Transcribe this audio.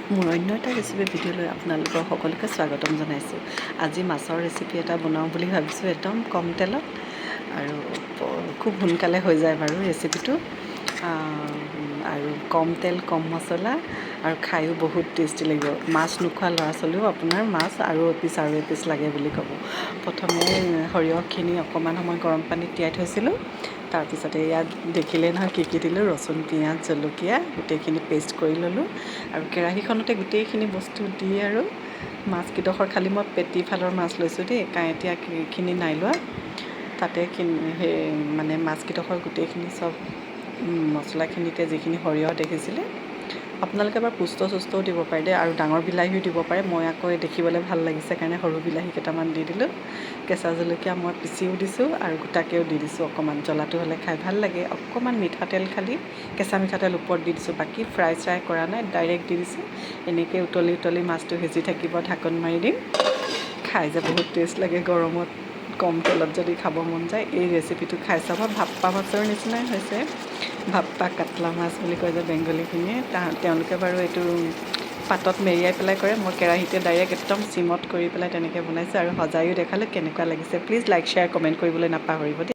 মোৰ অন্য এটা ৰেচিপি ভিডিঅ'লৈ আপোনালোকৰ সকলোকে স্বাগতম জনাইছোঁ। আজি মাছৰ ৰেচিপি এটা বনাওঁ বুলি ভাবিছোঁ, একদম কম তেলত আৰু খুব সোনকালে হৈ যায় বাৰু ৰেচিপিটো আৰু কম তেল, কম মছলা আৰু খায়ো বহুত টেষ্টি লাগিব। মাছ নোখোৱা ল'ৰা ছোৱালীও আপোনাৰ মাছ আৰু এপিচ আৰু এপিচ লাগে বুলি ক'ব। প্ৰথমে সৰিয়হখিনি অকণমান সময় গৰম পানীত তিয়াই থৈছিলোঁ। তাৰপিছতে ইয়াত দেখিলে নহয় কি কি দিলোঁ। ৰচুন, পিঁয়াজ, জলকীয়া গোটেইখিনি পেষ্ট কৰি ল'লোঁ আৰু কেৰাহীখনতে গোটেইখিনি বস্তু দি আৰু মাছকেইডোখৰ, খালি মই পেটি ফালৰ মাছ লৈছোঁ দেই, কাঁইটীয়াখিনি নাই লোৱা। তাতে সেই মানে মাছকেইডোখৰ গোটেইখিনি চব মছলাখিনিতে যিখিনি সৰিয়হ দেখিছিলে। আপোনালোকে এবাৰ পোস্ত চোস্তও দিব পাৰে দেই আৰু ডাঙৰ বিলাহীও দিব পাৰে। মই আকৌ দেখিবলৈ ভাল লাগিছে কাৰণে সৰু বিলাহী কেইটামান দি দিলোঁ। কেঁচা জলকীয়া মই পিচিও দিছোঁ আৰু গোটাকৈও দি দিছোঁ। অকণমান জ্বলাটো হ'লে খাই ভাল লাগে। অকণমান মিঠাতেল, খালি কেঁচা মিঠাতেল ওপৰত দি দিছোঁ। বাকী ফ্ৰাই চ্ৰাই কৰা নাই, ডাইৰেক্ট দি দিছোঁ। এনেকৈ উতলি উতলি মাছটো সিজি থাকিব, ঢাকোন মাৰি দিম। খাই যে বহুত টেষ্ট লাগে। গৰমত কম তেলত যদি খাব মন যায়, এই ৰেচিপিটো খাই চাব। ভাপ্পা মাছৰ নিচিনাই হৈছে। ভাপ্পা কাটলা মাছ বুলি কয় যে বেংগলীখিনিয়ে, তেওঁলোকে বাৰু এইটো পাতত মেৰিয়াই পেলাই কৰে। মই কেৰাহীতে ডাইৰেক্ট একদম চিমত কৰি পেলাই তেনেকৈ বনাইছোঁ আৰু সজাইও দেখালোঁ। কেনেকুৱা লাগিছে প্লিজ লাইক, শ্বেয়াৰ, কমেণ্ট কৰিবলৈ নাপাহৰিব দেই।